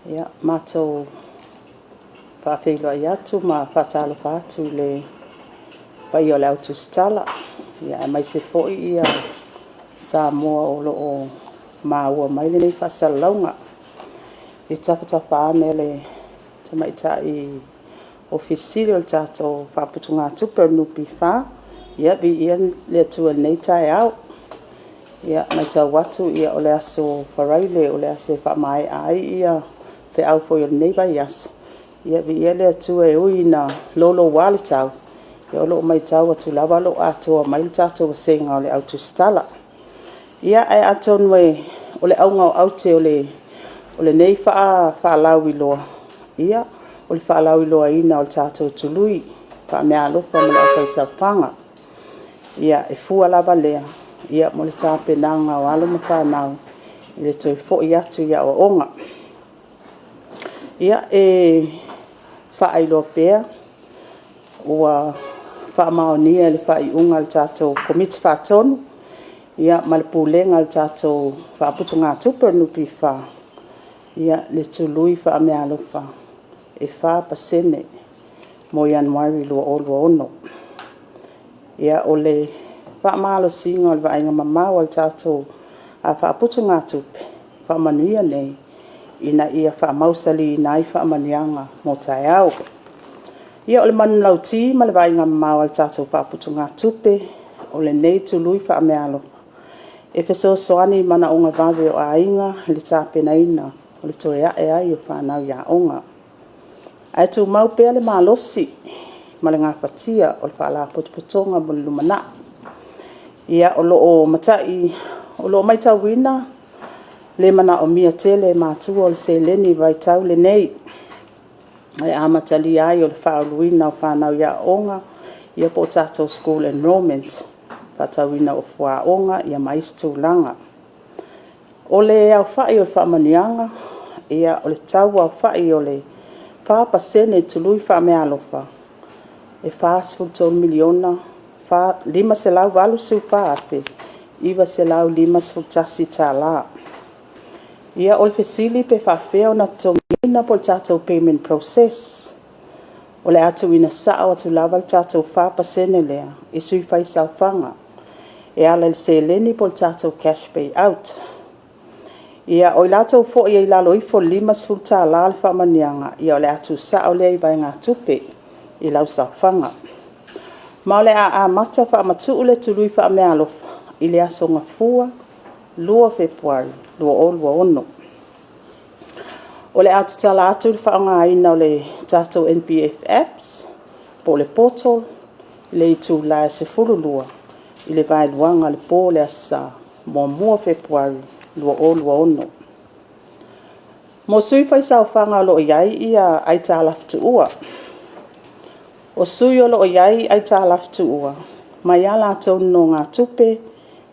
Ia, matou faafeiloai atu ma faatalofa atu i le paia o le Au Tusitala, aemaise foi Samoa o lo o maua mai lenei faasalalauga i tafatafa ane o le Tamaitai Ofisa Sili o le tatou Faaputugatupe o le NPF. Ia viia le Atua i lenei taeao. E matau atu o le aso Faraile o le aso e faamaea ai feau foi o lenei vaiaso. Ia viia le Atua e ui ina louloua le tau, o lo o matau atu lava o lo o atoa mai le tatou vasega o le Au Tusitala. Ia, ae atonu o le auga o aute o lenei faalauiloa, o le faalauiloaina o le tatou tului faameaalofa mo le aufaisaofaga. E fua lava lea mo le tapenaga o alo ma fanau i le toe foi atu i aoaoga. E faailoa pea, ua faamaonia i le faaiuga a le tatou Komiti Faatonu ma le Pulega a le tatou Faaputugatupe o le NPF le tului faameaalofa e 4% mo Ianuari 2026. O le faamalosiga o le vaaiga mamao a le tatou Faaputugatupe, faamanuia nei ina ia faamausaliina ai faamanuiaga mo taeao. Ia, o le manulauti ma le vaaiga mamao a le tatou Faaputugatupe, o lenei tului faameaalofa, e fesoasoani i manaoga vave o aiga i le tapenaina o le toe ae ai o fanau i aoga. Ae tumau pea le malosi ma le gafatia o le Faalapotopotoga mo le lumanai. Ia, o lo o matauina le manaomia tele e matua o le seleni i le vaitau lenei i le amatalia ai o le faauluina o fanau i aoga po o tatou school enrollment, faatauina o fuaoga ma isi tulaga. O le aofai o faamanuiaga, o le tau aofai o le 4% tului faameaalofa, e $43,584,951. Ia, o le fesili pe faapefea ona totogiina po o le tatou payment process. O le a tuuina sao atu lava le tatou 4% lea i sui faisaofaga e ala i le seleni po o le tatou cash payout. Ia, o i latou foi e i lalo ifo o le $50 le faamanuiaga, o le a tuusao lea i vaegatupe i lau saofaga. Ma o le a amata faamatuu le tului faameaalofa i le aso Gafua 2 o Fepuari 2026. O le a tatala atu le faaaogaina o le tatou NPF Apps po o le portal i le itula e 12:00 i le vaeluaga o le po o le Aso Sa 1 o Fepuari 2026. Mo sui faisaofaga o lo o i ai aitalafu tuua. O sui o lo o i ai aitalafu tuua mai a latou nonogatupe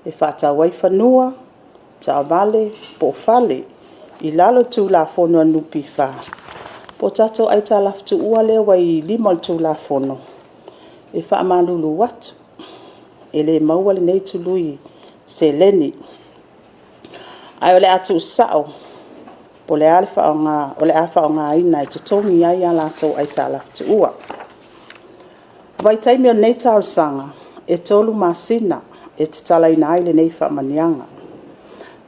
e faatau ai fanua, taavale po o fale i lalo o le Tulafono a le NPF, po o tatou aitalafu tuua lea ua i lima o le Tulafono, e faamalulu atu, e le maua lenei tului seleni. Ae o le a tuusao po o le a le faaaoga o le a faaaogaina e totogi ai a latou aitalafu tuua. O le vaitaimi o lenei talosaga, e 3 masina e tatalaina ai lenei faamanuiaga,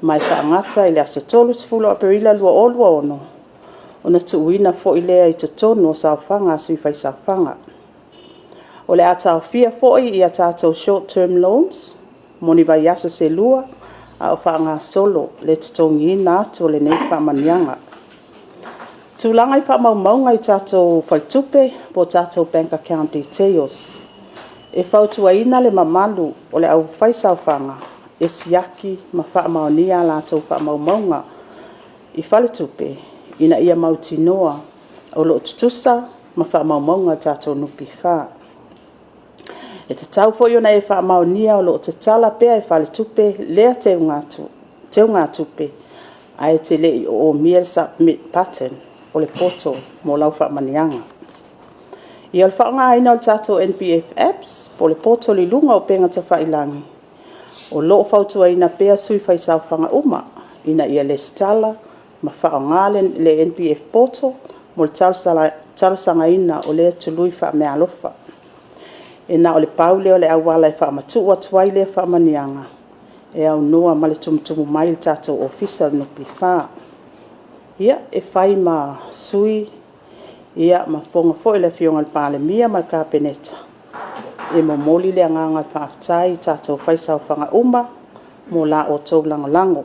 ma e faagata i le aso 30 o Aperila 2026, ona tuuina foi lea i totonu o saofaga a sui faisaofaga. O le a taofia foi a tatou short term loans mo ni vaiaso se lua a o faagasolo le totogiina atu o lenei faamanuiaga. O tulaga i faamaumauga i tatou faletupe po o tatou bank account details. E fautuaina le mamalu o le aufaisaofaga e siaki ma faamaonia a latou faamaumauga i faletupe, ina ia mautinoa o lo o tutusa ma faamaumauga a le tatou NPF. E tatau foi ona e faamaonia o lo o tatala pea e faletupe lea teugatupe, ae e te le i oomia le submit button o le portal mo lau faamanuiaga. Ia o le faaaogaina o le tatou NPF Apps po o le portal i luga o upega tafailagi, o lo o fautuaina pea sui faisaofaga uma ina ia lesitala ma faaaoga le NPF portal mo le talosagaina o lea tului faameaalofa. E na o le pau lea o le auala e faamatuu atu ai lea faamanuiaga e aunoa ma le tumutumu mai i le tatou Ofisa o le NPF. Ia, e fai ma sui ma fofoga foi o le Afioga i le Palemia ma le Kapeneta, e momoli le agaga faafetai i tatou faisaofaga uma mo la outou lagolago.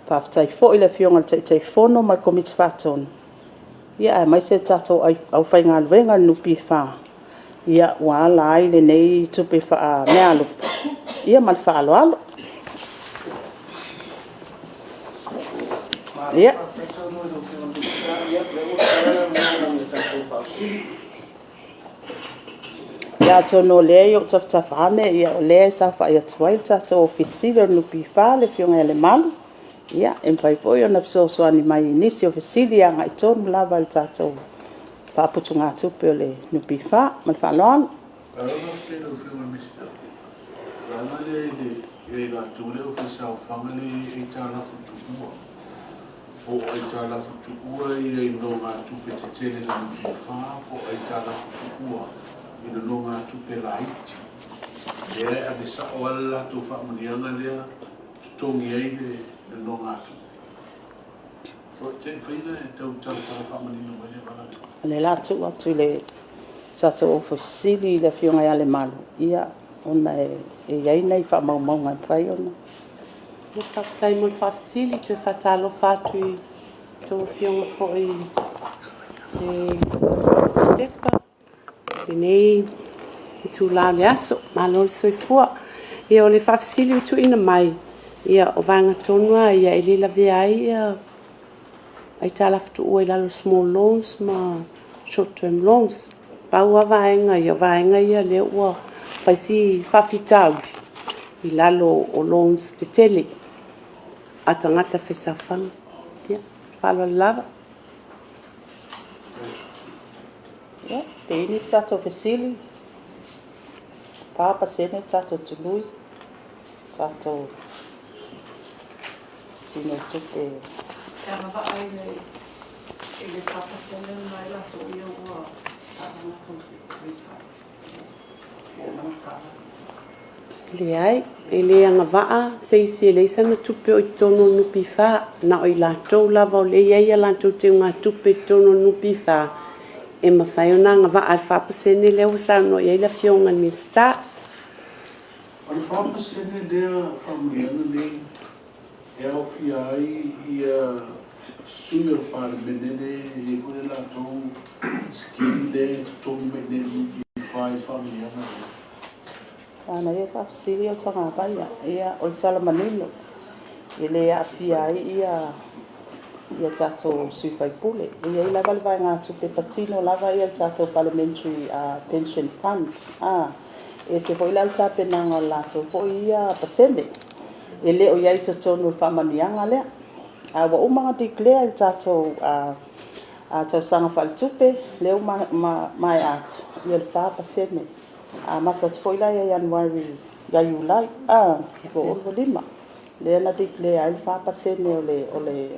Faafetai foi i le Afioga i le Taitaifono ma le Komiti Faatonu, aemaise le tatou aufaigaluega a le NPF ua ala ai lenei tupe faameaalofa. Ia ma le faaaloalo. Ia atonu o lea e i ou tafatafa ane o lea e saofai atu ai le tatou Ofisa Sili o le NPF le Afioga ia Lemalu, e mafai foi ona fesoasoani mai i nisi o fesili agai tonu lava i le tatou faaputugatupe o le NPF. Ma le faaaloalo. O lea o le a tuu atu i le tatou Ofisa Sili le Afioga ia Lemalu ona e i ai nai faamaumauga e mafai ona… Faafetai mo le faafesili. E toe faatalofa atu i a outou Afioga foi i Sipeka i lenei itula o le aso. Malo le soifua. Ia o le faafesili ua tuuina mai, o vaega tonu lava ia e le lavea ai aitalafu tuua i lalo o small loans ma short term loans. Pau lava vaega ia, o vaega ia lea ua fai si faafitauli i lalo o loans tetele a tagata faisaofaga. Ia, ma le faaaloalo lava. Ia, pe i ai nisi a tatou fesili? E 4% le tatou tului, tatou tupe. E agavaa i le 4% lena i latou ia ua Leai, e le agavaa se isi e leai sana tupe o i totonu o le NPF, na o i latou lava o lea e i ai a latou teugatupe i totonu o le NPF e mafai ona agavaa i le 4% lea ua saunoa i ai le Afioga i le Minisita. O le 4% lea faamanuiaga nei, e aofia ai sui usufono o le Palemene lea e i ai foi le latou scheme lea e totogi mai i inei i le NPF i faamanuiaga nei? Manaia le faafesili a o le tagavai ao. O le tala manino, e le aafia ai tatou sui usufono. E i ai lava le vaegatupe e patino lava le tatou Parliamentary Pension Fund. E ese foi la le tapenaga o le latou foi ia pasene, e le o i ai i totonu o le faamanuiaga lea. Ae ua uma ona declare i le tatou tausaga faaletupe lea ua maea atu le 4%, e amata atu foi la ia Iulai 2025, lea na declare ai le 4% o le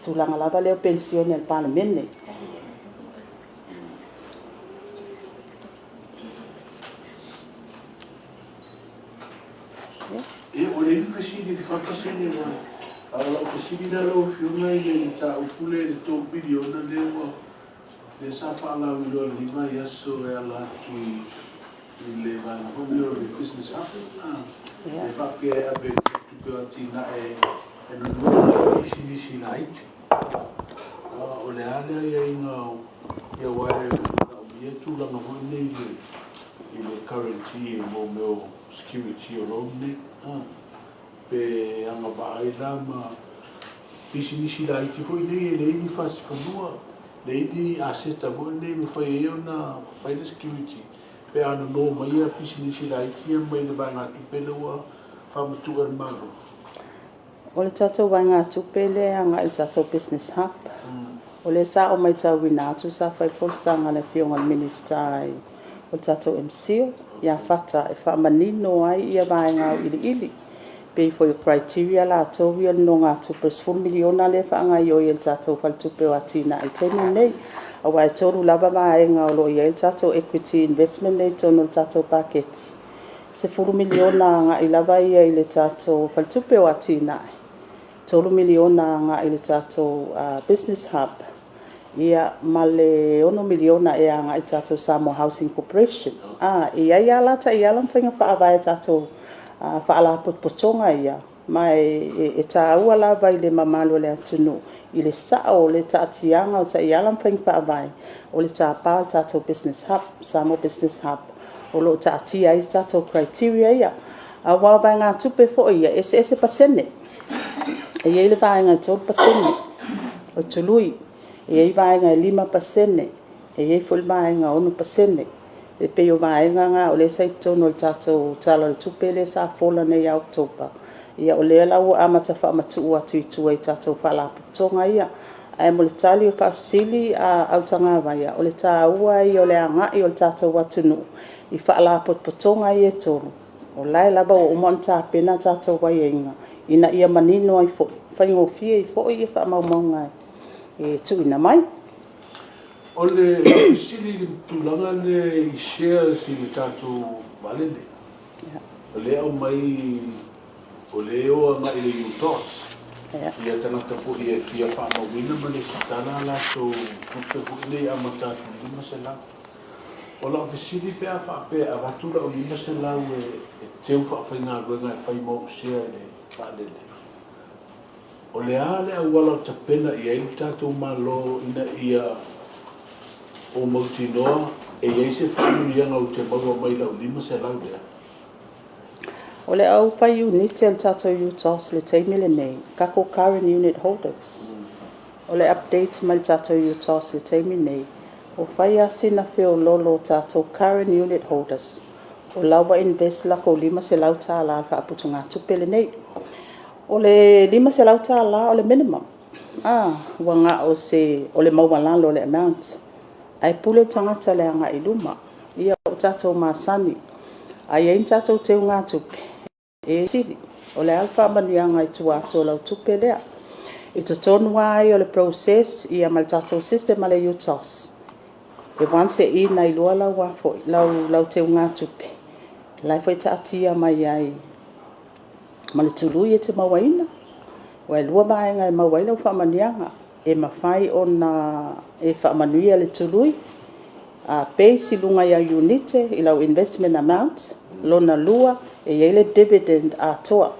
tulaga lava lea o penisione a le Palemene. Ia, ua leai ni fesili i le 4%, aua o lau fesili la lau Afioga i le mataupu lea i le $3 miliona lea sa faalauiloa i lenei vaiaso e ala atu i le vaega foi lea o le Business Hub, lea e faapea e ave i le Faletupe o Atinae e nono ai pisinisi laiti. O le a le aiaiga aua e manaomia tulaga foi nei i le guarantee mo mea o security o loan nei, pe agavaa ai la ma pisinisi laiti foi nei e leai ni fasi fanua, leai ni aseta foi nei e mafai ai ona fai le security pe a nono mai pisinisi laiti ia mai le vaegatupe lea ua faamatuu e le Malo? O le tatou vaegatupe lea e agai i le tatou Business Hub, o lea sa ou matauina atu sa fai le folasaga a le Afioga i le Minisita o le tatou MCIL ia Fata e faamanino ai vaega auiliili. Pei foi o criteria latou ia o le nonogatupe e $10 miliona lea e faagaoioi e le tatou Faletupe o Atinae i le taimi lenei. Aua e 3 lava vaega o lo o i ai le tatou equity investment lea i totonu o le tatou paketi, e $10 miliona agai lava ia i le tatou Faletupe o Atinae, $3 miliona agai i le tatou Business Hub, ma le $6 miliona ea agai i le tatou Samoa Housing Corporation. E i ai lava la taiala ma faiga faavae a tatou faalapotopotoga ia, ma e taua lava i le mamalu o le atunuu i le sao o le taatiaga o taiala ma faiga faavae o le tapa o le tatou Business Hub, Samoa Business Hub, o lo o taatia ai tatou criteria ia. Aua o vaegatupe foi ia, e eseese pasene. E i ai le vaega e 3% o le tului, e i ai le vaega e 5%, e i ai foi le vaega e 6%. E pei o vaega na o lea sa i totonu o le tatou Tala o le Tupe lea sa fola nei ia Oketopa, o lea la ua amata faamatuu atu i tua i tatou faalapotopotoga ia. Ae mo le tali i le faafesili a Autagavaia, o le taua ia o le agai o le tatou atunuu i faalapotopotoga ia e 3, o la e lava ua uma ona tapena tatou aiaiga ina ia manino ai foi, faigofie ai foi faamaumauga e tuuina mai. O le fesili i le tulaga lea i shares i le tatou vaalele, o lea e aumai o lea e o agai i le UTOS tagata foi e fia faamauina ma resitala a latou tupe foi nei amata atu i le $500. O lau fesili pe a faapea e avatu lau $500 e teu faafaigaluega e fai ma ou share i le vaalele, o le a le auala o tapena i ai le tatou Malo ina ia ou mautinoa e i ai se faamanuiaga ou te maua mai lau $500 lea? O le au fai iunite a le tatou UTOS i le taimi lenei, tatou current unit holders. O le update mai le tatou UTOS i le taimi lenei, ua fai lava sina feoloolo o tatou current unit holders, o la e ua invest le latou $500 i le faaputugatupe lenei. O le $500 o le minimum, ua na o le maualalo o le amount, ae pule le tagata i le agai i luma. Ia ua tatou masani, a i ai ni tatou teugatupe, e i ai le fesili, o le a le faamanuiaga i tua atu o lau tupe lea? I totonu lava ia o le process ma le tatou system a le UTOS, once e in ai loa lau teugatupe, o la e foi e taatia mai ai ma le tului e te mauaina. Aua e 2 vaega e maua ai lau faamanuiaga. E mafai ona e faamanuia i le tului, a base i luga o au iunite i lau investment amount. Lona lua, e i ai le dividend atoa.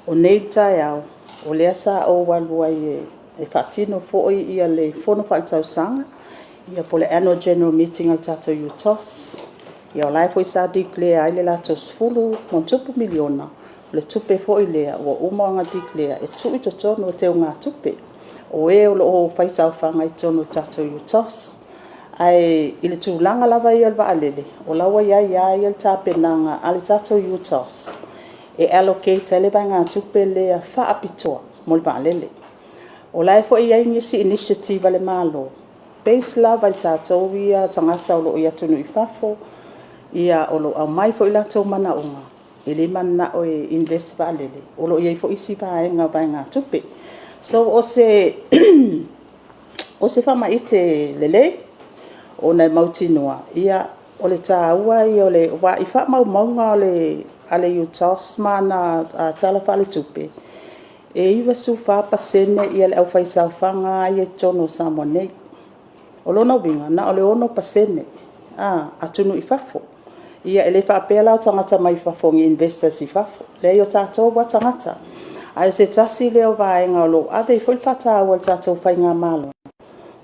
O nei i le taeao, o lea sa ou alu ai e faatino foi le fono faaletausaga po o le Annual General Meeting a le tatou UTOS. O la foi sa declare ai le latou $10+ miliona, o le tupe foi lea ua uma ona declare e tuu i totonu o teugatupe, o e o lo o faisaofaga i totonu o le tatou UTOS. Ae i le tulaga lava ia o le vaalele, o la e ua i ai lava ia le tapenaga a le tatou UTOS e allocate ai le vaegatupe lea faapitoa mo le vaalele. O la e foi e i ai nisi initiative a le Malo, base lava i tatou ia tagata o lo o i atunuu i fafo, o lo o aumai foi o latou manaoga, e le mananao e invest i vaalele, o lo o i ai foi isi vaega o vaegatupe. So, o se faamaite lelei ona e mautinoa o le taua ia aua i faamaumauga a le UTOS ma ana tala faaletupe, e 94% le aufaisaofaga lava ia i totonu o Samoa nei. O lona uiga, na o le 6% atunuu i fafo. Ia e le faapea la o tagata mai fafo ni investors i fafo, e leai o tatou lava tagata. Ae o se tasi lea o vaega o lo o ave i ai foi le faataua a le tatou faigamalo,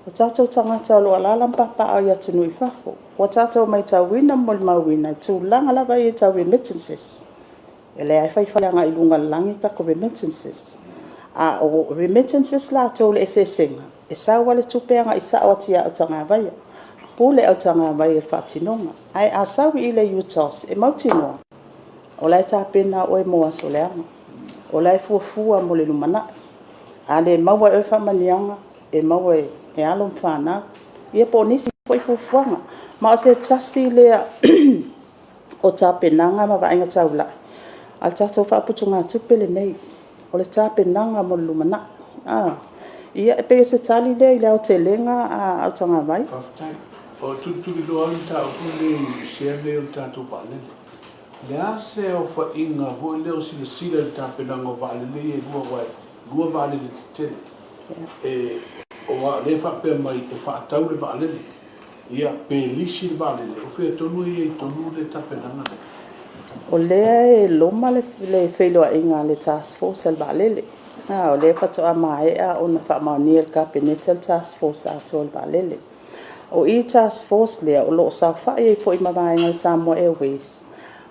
o tatou tagata o lo o alaala ma papaaao i atunuu i fafo. Ua tatou matauina ma molimauina i le tulaga lava ia tau remittances, o lea lava e fai fai agai i luga o le lagi tatou remittances. A o remittances latou i le eseesega, e sau lava le tupe agai sao atu ia Autagavaia, pule Autagavaia i le faatinoga. Ae a sau i le UTOS, e mautinoa o la e tapena oe mo aso leaga, o la e fuafua mo le lumanai. A le maua e oe faamanuiaga, e maua e alo ma fanau, ia po o nisi foi fuafuaga. Ma o se tasi lea o tapenaga ma vaaiga taulai A o le tatou faaputugatupe lenei, o le tapenaga mo le lumanai. Ia e pei o se tali lea i le aotelega Autagavai. Faafetai. O tulituliloa lava le mataupu lenei i sea nei o le tatou vaalele. O le a se aofaiga foi lea o silasila i le tapenaga o vaalele ia e lua aua e lua vaalele tetele. Aua o lea e faapea mai e faatau le vaalele, ia pe lisi le vaalele, o fea tonu e i ai tonu le tapenaga lea? O lea e loma le feiloaiga a le task force a le vaalele. O lea faatoa maea ona faamaonia e le Kapeneta le task force atoa o le vaalele. O i i le task force lea o lo o saofai ai foi ma vaega o le Samoa Airways,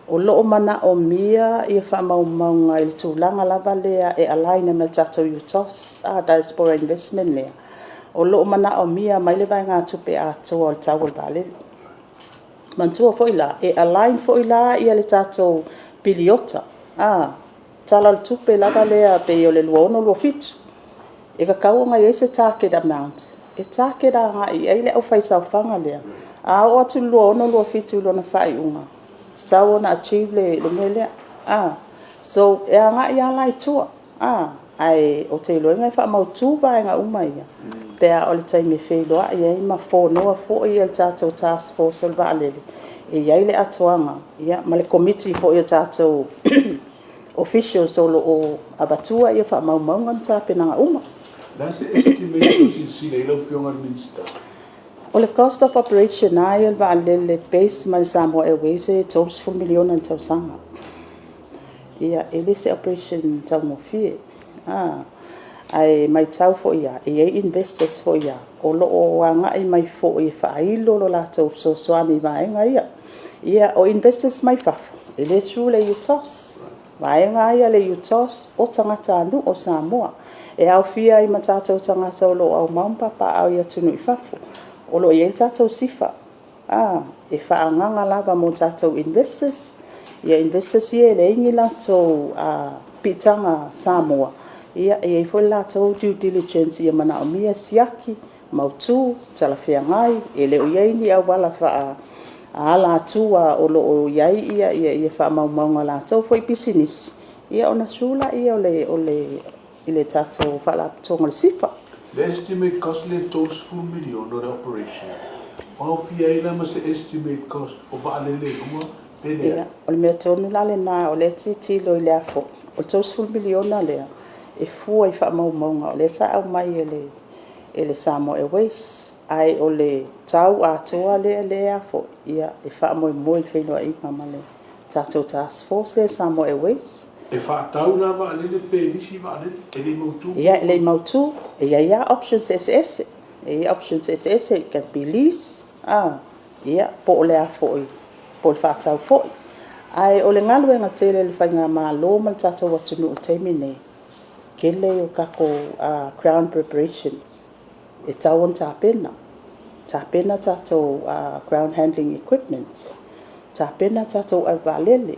o lo o manaomia faamaumauga i le tulaga lava lea e align ai ma le tatou UTOS Diaspora Investment lea, o lo o manaomia mai le vaegatupe atoa o le tau o le vaalele. Manatua foi la, e align foi la le tatou piliota Tala o le Tupe lava lea pei o le 2026/2027, e tatau ona i ai se target amount e target agai i ai le aufaisaofaga lea. A oo atu i le 2026/2027 i lona faaiuga, e tatau ona achieve le mea lea. So, e agai lava la i tua, ae ou te iloaina e faamautu vaega uma ia pe a oo i le taimi e feiloai ai ma fonoa foi le tatou task force o le vaalele e i ai le atoaga ma le Komiti foi o tatou officials o lo o avatua faamaumauga ma tapenaga uma. O le a se estimate o silasila i ai lau Afioga i le Minisita? O le cost of operation lava ia o le vaalele base mai le Samoa Airways e $30 miliona i le tausaga. Ia, e le o se operation taugofie. Ae matau foi lava, e i ai investors foi lava o lo o agai mai foi e faailo le latou fesoasoani i vaega ia. Ia, o investors mai fafo, e le through i le UTOS. O vaega lava ia a le UTOS o tagatanuu o Samoa. E aofia ai ma tatou tagata o lo o aumau ma papaaao i atunuu i fafo. O lo o i ai le tatou SIFA e faaagaaga lava mo tatou investors, investors ia e leai ni latou piitaga Samoa, e i ai foi le latou due diligence ia manaomia siaki, mautu, talafeagai, e le o i ai ni auala faaalatua o lo o i ai faamaumauga o latou foi pisinisi, ia ona through lea i le tatou faalapotopotoga o le SIFA. O le estimate cost lea e $30 miliona o le operation, o aofia ai la ma se estimate cost o vaalele e lua pe leai? Ia, o le mea tonu la lena o lea e tilotilo i le o le $30 miliona lea, e fua i faamaumauga o lea sa aumai e le Samoa Airways, ae o le tau atoa lea e faamoemoe i le feiloaiga ma le tatou task force lea a le Samoa Airways. E faatau la vaalele pe lisi vaalele? E le i mautu po o… Ia, e le i mautu. E i ai lava options eseese. E i ai options eseese, it can be lease, ia, po o le a foi, po o le faatau foi. Ae o le galuega tele a le faigamalo ma le tatou atunuu i le taimi lenei, tele ia o tatou ground preparation e tatau ona tapena. Tapena tatou ground handling equipment, tapena tatou ave vaalele,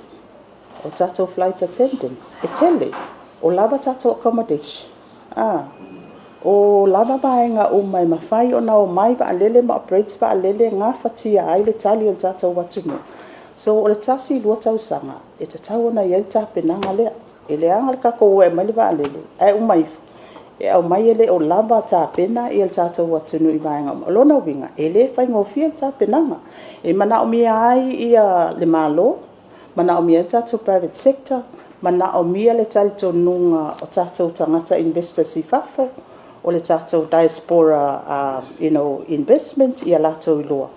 o tatou flight attendants, e tele. O lava tatou accommodation? O lava vaega uma e mafai ona omai vaalele ma operate vaalele, gafatia ai le tali a le tatou atunuu? So, o le tasi, lua tausaga, e tatau ona i ai le tapenaga lea. E leaga le tatou o e aumai le vaalele, ae uma ifo e aumai e le o lava tapena le tatou atunuu i vaega uma. O lona uiga, e le faigofie le tapenaga. E manaomia ai le Malo, manaomia ai le tatou private sector, manaomia le talitonuga o tatou tagata investors i fafo, o le tatou diaspora investment ia latou iloa.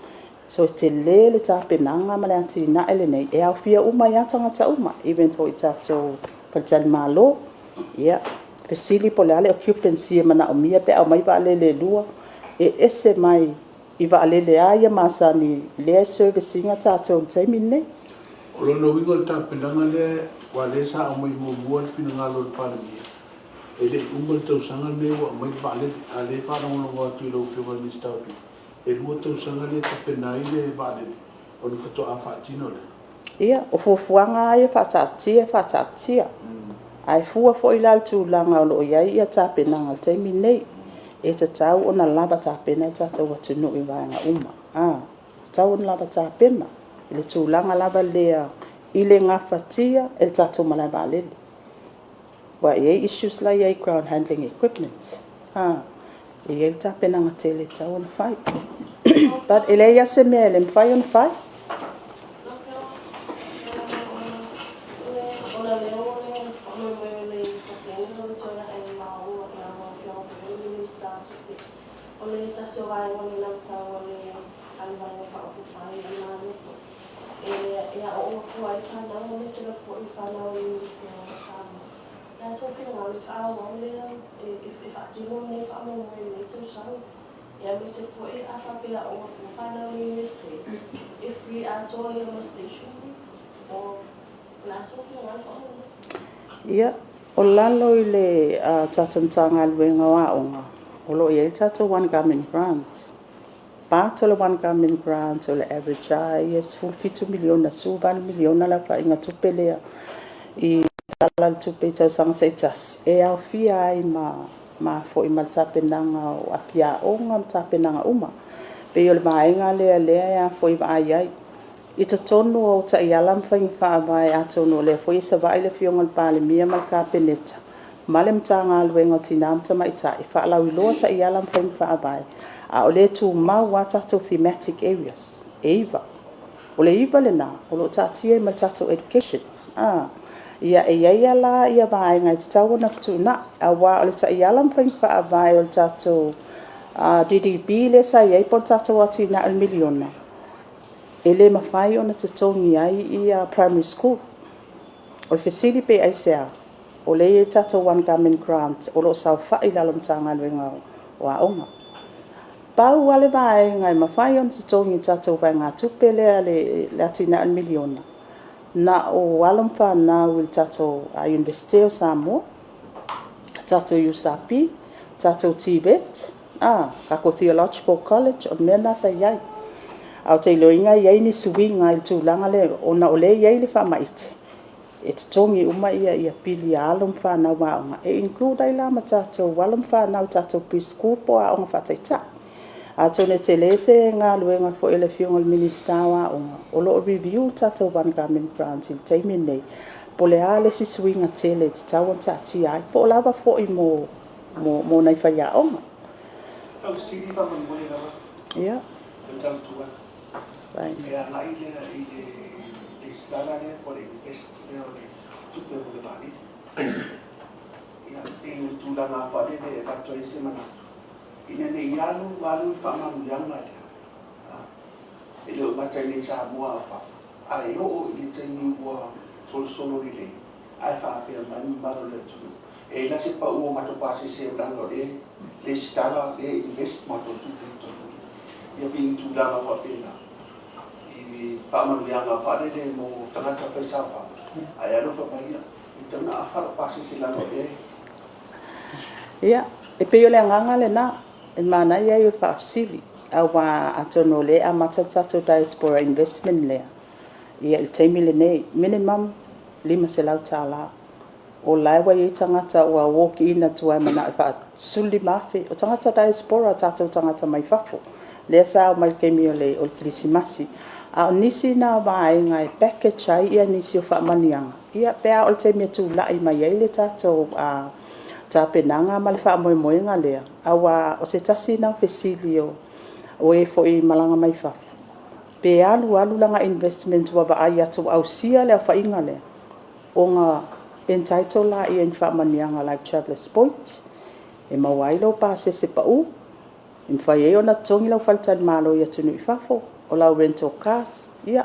So, e tele le tapenaga ma le atinae lenei, e aofia uma ai lava tagata uma, even foi i tatou faletalimalo. Ia, fesili po o le a le occupancy e manaomia pe a aumai vaalele e lua, e ese mai i vaalele lava ia masani lea e service ina tatou i le taimi lenei. O lona uiga o le tapenaga lea, aua o lea sa aumai muamua le finagalo o le Palemia, e le i uma le tausaga lenei ua aumai le vaalele, a o lea e faalogologo atu i lau Afioga i le Minisita o Tupe, e 2 tausaga lea e tapena ai le vaalele ona faatoa faatino lea. Ia, o fuafuaga lava ia faataatitia e faataatitia. Ae fua foi la i le tulaga o lo o i ai tapenaga i le taimi lenei. E tatau ona lava tapena le tatou atunuu i vaega uma. E tatau ona lava tapena i le tulaga lava lea i le gafatia e le tatou malaevaalele. Aua e i ai issues la e i ai i ground handling equipment. E i ai le tapenaga tele e tatau ona fai. But e leai lava se mea e le mafai ona fai. Ia, o lalo i le tatou Matagaluega o Aoga, o lo o i ai le tatou One Government Grant. Part o le One Government Grant o le average lava ia e $17 miliona, $18 miliona le aofaiga tupe lea i Tala o le Tupe i tausaga taitasi, e aofia ai ma le tapenaga o api aoga ma tapenaga uma. E pei o le vaega lea o lea e vaai ai. I totonu o taiala ma faiga faavae atonu o lea foi e i Savaii le Afioga i le Palemia ma le Kapeneta ma le Matagaluega o Tina ma Tamaitai e faalauiloa taiala ma faiga faavae, a o lea e tumau lava tatou thematic areas e 9. O le 9 lena o lo o taatia ai ma le tatou Education. E i ai lava la vaega e tatau ona fetuunai, aua o le taiala ma faiga faavae o le tatou DDB lea sa i ai po o le tatou atinae o le miliona, e le mafai ona totogi ai primary schools. O le fesili pe aisea? O lea e i ai le tatou One Government Grant o lo o saofai i lalo o le Matagaluega o Aoga. Pau lava le vaega e mafai ona totogi e le tatou vaegatupe lea o le atinae o le miliona, na o alo ma fanau i le tatou Iunivesite o Samoa, tatou USP, tatou TVET, tatou Theological College, o le mea lena sa i ai. Ae ou te iloaina e i ai ni suiga i le tulaga lea, ona o lea e i ai le faamaite e totogi uma pili a alo ma fanau aoga, e include ai la ma tatou alo ma fanau i tatou pre-school po o aoga faataitai. Atonu e tele se galuega foi a le Afioga i le Minisita o Aoga, o lo o review le tatou One Government Grant i le taimi lenei, po o le a le isi suiga tele e tatau ona taatia ai, po o lava foi mo nai faiaoga. Lau fesili faamolemole lava. Ia. E tau atu. E agai lea i le resitala lea po o le invest lea o le tupe mo le vaalele. Ia, pei o le tulaga foi lele e avatu ai se manatu, ina ne i alu alu le faamanuiaga lea, e le o gata i Samoa a o fafo, ae oo i le taimi ua solosolo lelei, ae faapea mai le mamalu o le atunuu, e i ai la se pau o matou pasese leaga o lea e resitala, o lea e invest matou tupe i totonu i i. Ia pei o ni tulaga faapena i faamanuiaga foi lele mo tagata faisaofaga, ae alofa mai, e tatau ona afa lau pasese leaga o lea e… Ia, e pei o le agaga lena, e manaia ia o le faafesili, aua atonu o lea e amata le tatou diaspora investment lea i le taimi lenei, minimum e $500. O la e ua i ai tagata ua walk in atu lava e mananao e faa $15,000. O tagata diaspora o tatou tagata mai fafo lea sa omai i le taimi o le kerisimasi. A o nisi na o vaega e package ai nisi o faamanuiaga pe a oo i le taimi e tulai mai ai le tatou tapenaga ma le faamoemoega lea. Aua o se tasi lena o fesili o e foi e malaga mai fafo, pe alu alu lana investment ua vaai atu ua ausia le aofaiga lea, ona entitle lea i ni faamanuiaga like travellers points, e maua ai lou pasese pau, e mafai ai ona totogi lau faletalimalo i atunuu i fafo, o lau rental cars, ia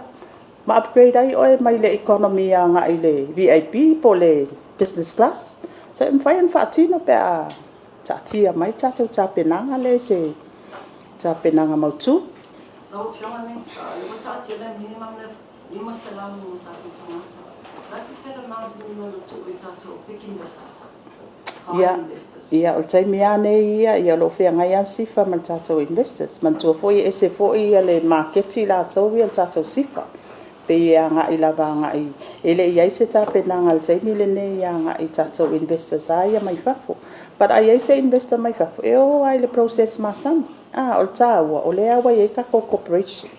ma upgrade ai oe mai le economy agai i le VIP po o le business class. So, e mafai ona faatino pe a taatia mai le tatou tapenaga lea i se tapenaga mautu. Lau Afioga i le Minisita, o lea ua taatia le minimum lea e $500 mo tatou tagata. O le a se set amount minimum e tuu i tatou big investors, foreign investors? Ia, o le taimi lava nei ia o lo o feagai lava le SIFA ma le tatou investors. Manatua foi e ese foi le maketi latou ia o le tatou SIFA. E pei e agai lava agai… E le i i ai se tapenaga i le taimi lenei agai i tatou investors lava ia mai fafo. But a i ai se investor mai fafo, e o lava i le process masani. O le taua, o lea ua i ai tatou cooperation,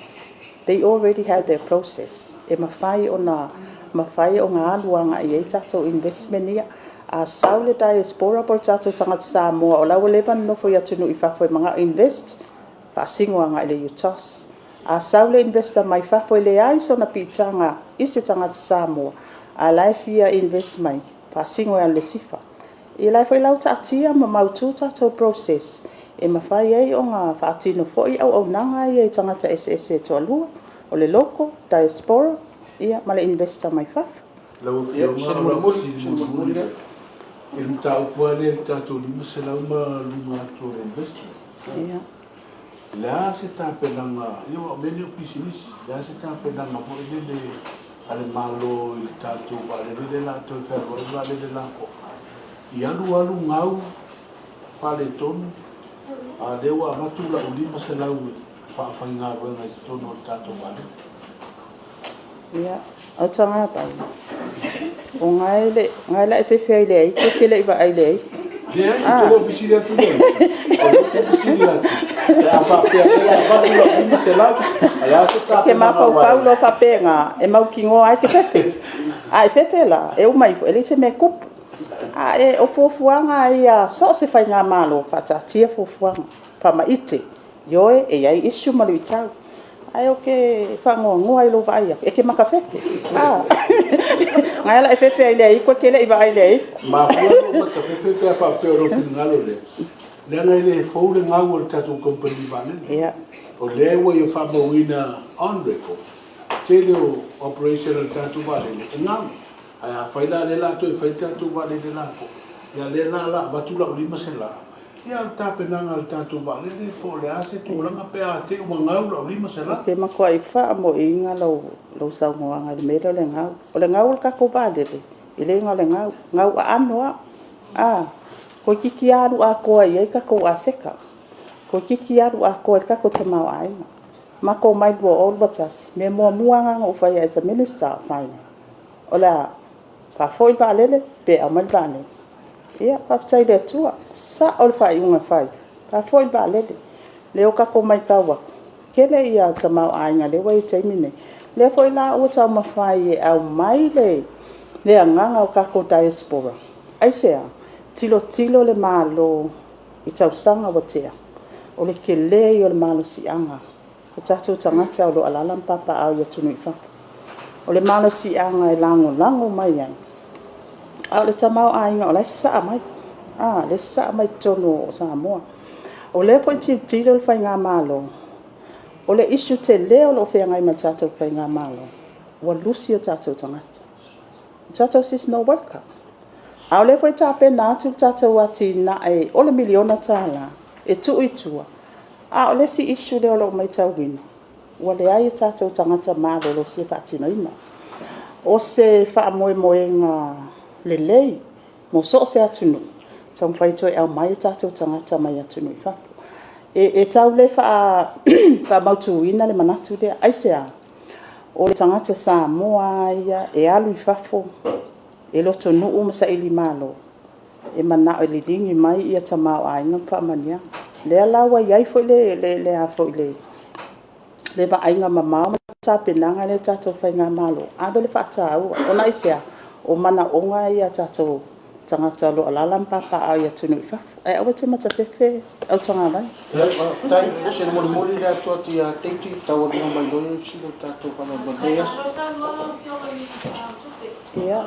they already have their process e mafai ona mafai ona alu agai i ai tatou investment ia. A sau le diaspora po o tatou tagata Samoa o la ua leva ona nonofo i atunuu i fafo e mananao e invest, faasino agai i le UTOS. A sau le investor mai fafo e leai sona piitaga i se tagata Samoa, a o la e fia invest mai, faasino e alu i le SIFA. Ia o la foi la ua taatia ma mautu tatou process e mafai ai ona faatino foi auaunaga ia i tagata eseese e toalua, o le local diaspora ma le investor mai fafo. Lau Afioga, o lau fesili mulimuli lea i le mataupu lava lea i le tatou $500 ma luga atu o le investment. O le a se tapenaga, ia aua o mea nei o pisinisi, o le a se tapenaga foi lele a le Malo i le tatou vaalele lea o le a toe fealuai le vaalele lapoa, i alu alu gau, faaletonu, a o lea ua avatu lau $500 e faafaigaluega i totonu o le tatou vaalele. Ia, Autagavaia, o gae la e fefe ai i le aitu e te le i vaai i le aitu. Leai, ou te le o fesili atu i le aitu, o lea ou te fesili atu, pe a faapea o lea o le a avatu lau $500, a o le a se E te tapenaga aua mafaufau loa faapena, e mautinoa lava e te fefe. A e fefe la, e uma ifo e leai se mea e tupu. Ae o fuafuaga lava ia a so o se faigamalo, faataatia fuafuaga, faamaite, ioe, e i ai issue ma luitau. Ae ou te faanoanoa i lou vaai atu e te matafefe. O lena o le a e fefe ai i le aitu e te le i vaai i le aitu. E mafua ona ou matafefe pe a faapea o lou finagalo lea, leaga e le fou le gau a le tatou kamupani vaalele. O lea ua ia faamauina on record, tele o operation a le tatou vaalele e gau. Ae afai la o lea o le a toe fai le tatou vaalele lapoa, ia o lea la o le a avatu lau $500, ia o le tapenaga a le tatou vaalele po o le a se tulaga pe a te i ua gau lau $500. Ou te matuai faamoeina lau saunoaga i le mea lea o le gau. O le gau o le tatou vaalele, e le na o le gau, gau aano lava. Toeitiiti lava alu atoa i ai tatou aseta, toeitiiti alu atoa i ai le tatou tamaoaiga. Matou omai i le 2021, o le mea muamua lava lena na ou faia as a Minister of Finance, o le a faafoi le vaalele pe aumai le vaalele. Ia faafetai i le Atua, sao le faaiuga na fai, faafoi le vaalele. O lea ua tatou matau atu, tele le tamaoaiga lea ua i ai i le taimi lenei. O lea foi la ua taumafai e aumai le agaga o tatou diaspora. Aisea? Tilotilo le Malo i tausaga ua tea, o le tele ia o le malosiaga o tatou tagata o lo o alaala ma papaaao i atunuu i fafo. O le malosiaga e lagolago mai ai, a o le tamaoaiga o la e sasaa mai, o lea e sasaa mai totonu o Samoa. O lea foi e tilotilo le faigamalo, o le issue tele o lo o feagai ma le tatou faigamalo, ua lusi o tatou tagata, o tatou seasonal worker. A o lea foi e tapena atu le tatou atinae o le $1miliona e tuu i tua, a o le isi issue lea o lo o matauina, ua leai a tatou tagata malolosi e faatinoina. O se faamoemoega lelei mo so o se atunuu, e taumafai e toe aumai o tatou tagata mai atunuu i fafo. E tau le faamautuina le manatu lea. Aisea? O le tagata Samoa lava ia e alu i fafo e lotonuu ma sailimalo, e manao e liligi mai tamaoaiga ma faamanuiaga. O lea la ua i ai foi le vaaiga mamao ma le tapenaga lea a le tatou faigamalo, ave le faataua. Ona aisea? O manaoga ia a tatou tagata o lo o alaala ma papaaao i atunuu i fafo. Ae aua e te matafefe Autagavaia. Faafetai. O se mulimuli lea tuu atu ia Teiti taualuga mai loa fesili o le tatou lenei aso. Ia.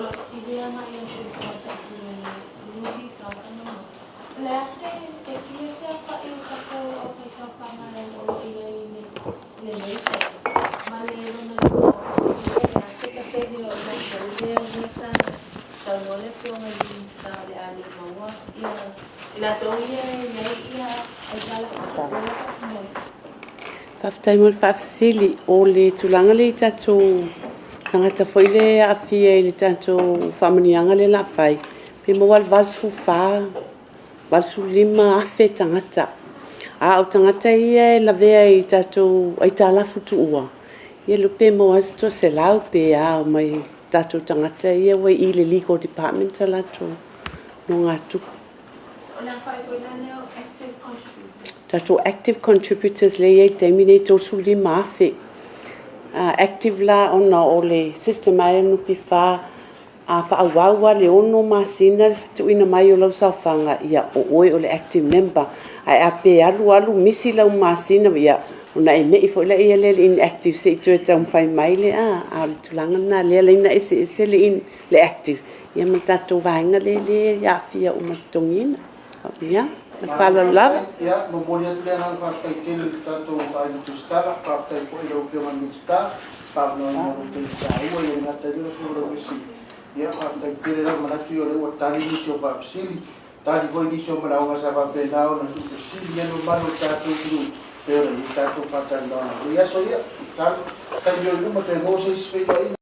Faafetai mo le faafesili. O le tulaga lea i tatou tagata foi lea e aafia i le tatou faamanuiaga lea o le a fai, pe maua lava i le 84, 85 afe tagata. A o tagata ia e lavea i tatou aitalafu tuua, e le iloa pe maua lava se toaselau pe a mai tatou tagata ia ua i i le legal department a latou nonogatupe. Tatou active contributors lea e i ai i le taimi lenei e 35,000. Active la ona o le system lava ia a le NPF, a faaauau lava i le 6 masina le tuuina mai o lau saofaga, ia o oe o le active member. Ae a pe alu alu misi lau masina, ia ona e mei foi lea i le inactive se i toe taumafai mai lea. A o le tulaga lena lea e ala ai ona eseese le active ma le tatou vaega lea e le aafia uma i le totogiina. Ia, ma le faaaloalo lava. Ia, e momoli atu le agaga faafetai tele i le tatou Aiga Tusitala, faafetai foi i lau Afioga i le Minisita le faaavanoaina o lou taimi taua. E le gata i lea lau Afioga i le Ofisa Sili, ia faafetai tele lava. Manatu o lea ua tali nisi o faafesili, tali foi nisi o manaoga sa faapena ona tuufesili ai le mamalu o le tatou atunuu pei ona i ai tatou faatalanoaga i lenei aso. Ia, tatalo, taimi o i luma toe maua se isi feiloaiga.